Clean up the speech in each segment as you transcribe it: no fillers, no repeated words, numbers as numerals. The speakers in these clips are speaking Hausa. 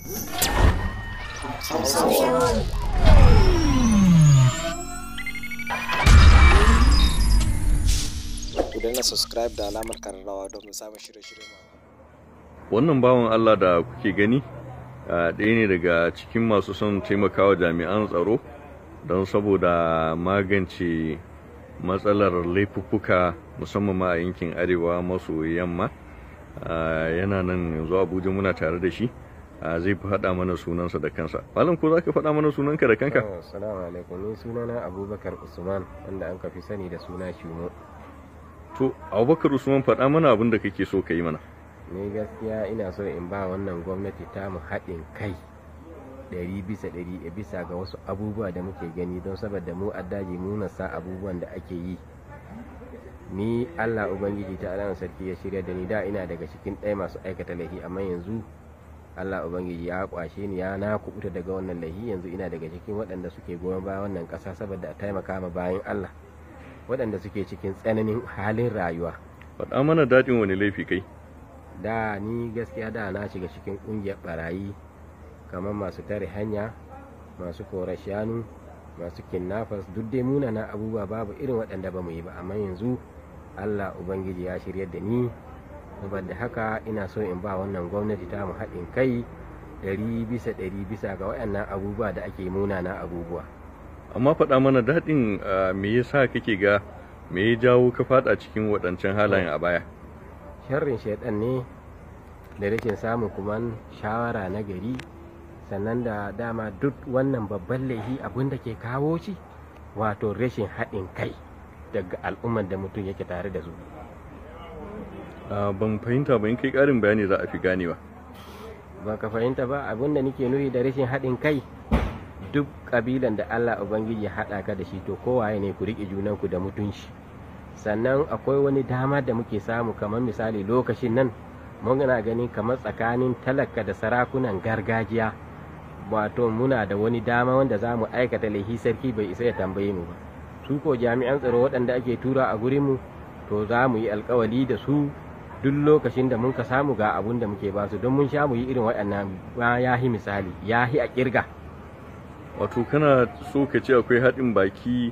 Ku danna subscribe da alamar kararrawa domin samun shirye-shirye. Wannan bawan Allah da kuke gani ɗaya ne daga cikin masu son taimakawa jami'an tsaro don saboda magance matsalar laifuffuka, musamman ma a yankin arewa maso yamma. Yana nan yanzu Abuja, muna tare da shi. Zai faɗa mana sunansa da kansa. Malam, ko za ka faɗa mana sunanka da kanka? Assalamu alaikum, ni sunana Abubakar Usman, wanda an fi sani da suna Shumo. To, Abubakar Usman, faɗa mana abin da kake so ka yi mana. Ni gaskiya ina so in ba wannan gwamnati ta mu haɗin kai 100% bisa ga wasu abubuwa da muke gani, don saboda mu addaji mu sa abubuwan da ake yi. Ni Allah Ubangiji ta alama sarki ya shirya da ni. Da ina daga cikin ɗaya masu aikata laifi, amma yanzu Allah Ubangiji ya kwashe ni, ya na kubuta daga wannan laifi. Yanzu ina daga cikin waɗanda suke goyon bayan wannan ƙasa saboda a taimaka ma bayan Allah waɗanda suke cikin tsananin halin rayuwa. Faɗa mana daɗin wani laifi kai? Da ni gaskiya da na shiga cikin ƙungiyar barayi, kamar masu tare hanya, masu kora shanu, masu kidnappers, duk dai munana abubuwa babu irin waɗanda ba mu yi ba. Amma yanzu Allah Ubangiji ya shirya da ni. Saboda haka ina so in ba wannan gwamnati ta mu haɗin kai 100% bisa ga waɗannan abubuwa da ake munana abubuwa. Amma faɗa mana daɗin me yasa kake ga me ya jawo ka faɗa cikin waɗancan halayen a baya? Sharrin shaiɗan ne da rashin samun kuma shawara na gari, sannan da dama duk wannan babban laifi abin da ke kawo shi, wato rashin haɗin kai daga al'ummar da mutum yake tare da su. Ban fahimta ba, in kai ƙarin bayani za a fi ganewa. Ba ka fahimta ba. Abin da nake nufi da rashin haɗin kai, duk ƙabilan da Allah Ubangiji ya haɗa ka da shi, to kowaye ne, ku riƙe junanku da mutunci. Sannan akwai wani dama da muke samu, kamar misali lokacin nan muna ganin kamar tsakanin talaka da sarakunan gargajiya, wato muna da wani dama wanda za mu aikata laifi sarki bai isa ya tambaye mu ba. Su ko jami'an tsaro waɗanda ake tura a gurinmu, to za mu yi alkawali da su, duk lokacin da mun ka samu ga abun da muke basu, don mun sha mu yi irin waɗannan ba ya hi misali ya hi a kirga. Wato kana so ka ce akwai haɗin baki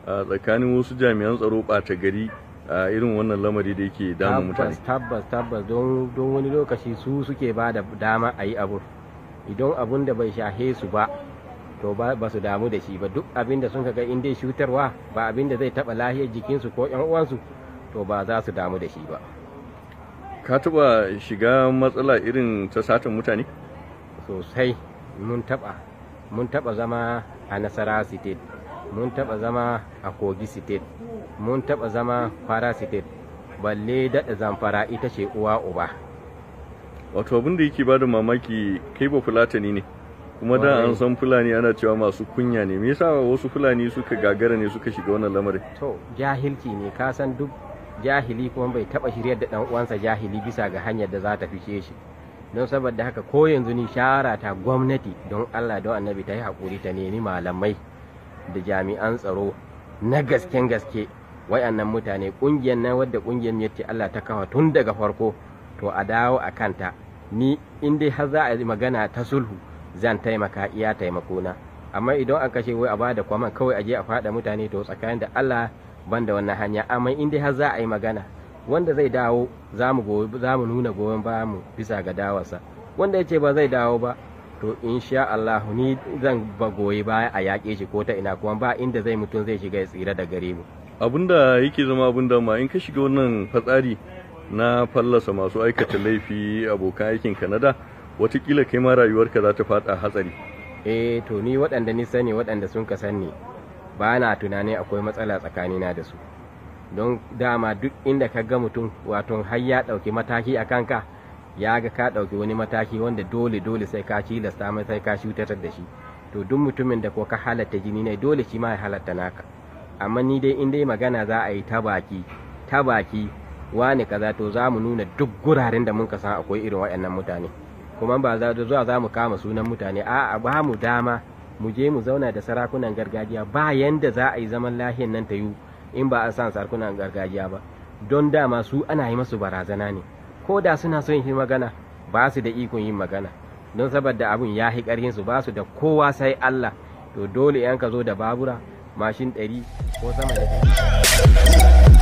a tsakanin wasu jami'an tsaro ɓata gari a irin wannan lamari da yake damun mutane? Tabbas, tabbas, don wani lokaci su suke ba da dama a yi abu. Idan abun da bai shahe su ba, to ba su damu da shi ba. Duk abin da sun ga in dai shutarwa ba abin da zai taɓa lahiyar jikinsu ko ƴan uwansu, to ba za su damu da shi ba. Ka taɓa shiga matsala irin ta satan mutane? Sosai, mun taɓa zama a Nasarawa State, mun taɓa zama a Kogi State, mun taɓa zama Kwara State, balle daɗa Zamfara ita ce uwa uba. Wato abin da yake bada mamaki, kai ba Fulatani ne, kuma da an san Fulani ana cewa masu kunya ne. Me yasa wasu Fulani suka gagara ne suka shiga wannan lamarin? To, jahilci ne. Ka san duk jahili kuma bai taba shiryar da dan uwansa jahili bisa ga hanyar da za ta fice shi. Don saboda haka ko yanzu ni shawara ta, gwamnati don Allah don Annabi ta yi hakuri ta nemi malamai da jami'an tsaro na gasken gaske. Wayannan mutane, kungiyar nan wadda kungiyar yace Allah ta kawo tun daga farko, to a dawo a kanta. Ni in dai har za a yi magana ta sulhu, zan taimaka iya taimakona. Amma idan an kashe wai a bada kwaman kawai a je a faɗa mutane, to tsakanin da Allah ban da wannan hanya. Amma in dai har za a yi magana, wanda zai dawo za mu nuna goyon bayan mu bisa ga dawarsa. Wanda ya ce ba zai dawo ba, to insha Allah ni zan ba goyi baya a yaƙe shi ko ta ina, kuma ba inda zai mutum zai shiga ya tsira da gare mu. Abinda yake zama abin da ma in ka shiga wannan fatsari na fallasa masu aikata laifi abokan aikin Kanada, watakila kai ma rayuwarka za ta fada hatsari. Eh, to ni waɗanda ni sani, waɗanda sun ka sani, ba na tunanin akwai matsala tsakanina da su. Don dama duk inda ka ga mutum, wato har ya ɗauki mataki a kanka, ya ga ka ɗauki wani mataki wanda dole dole sai ka cilasta mai, sai ka shutatar da shi. To duk mutumin da ko ka halatta jini ne, dole shi ma ya halatta naka. Amma ni dai in dai magana za a yi ta baki ta baki, wani kaza, to za mu nuna duk guraren da mun ka san akwai irin waɗannan mutane. Kuma ba za zuwa za mu kama sunan mutane, a'a, ba mu dama mu je mu zauna da sarakunan gargajiya. Ba yanda za a yi zaman lahiyan nan ta yiwu in ba a san sarakunan gargajiya ba, don dama su ana yi masu barazana ne. Ko da suna son yin magana, ba su da ikon yin magana. Don saboda abun ya hi ƙarhin su, ba su da kowa sai Allah. To dole yan ka zo da babura mashin 100 ko sama da 100.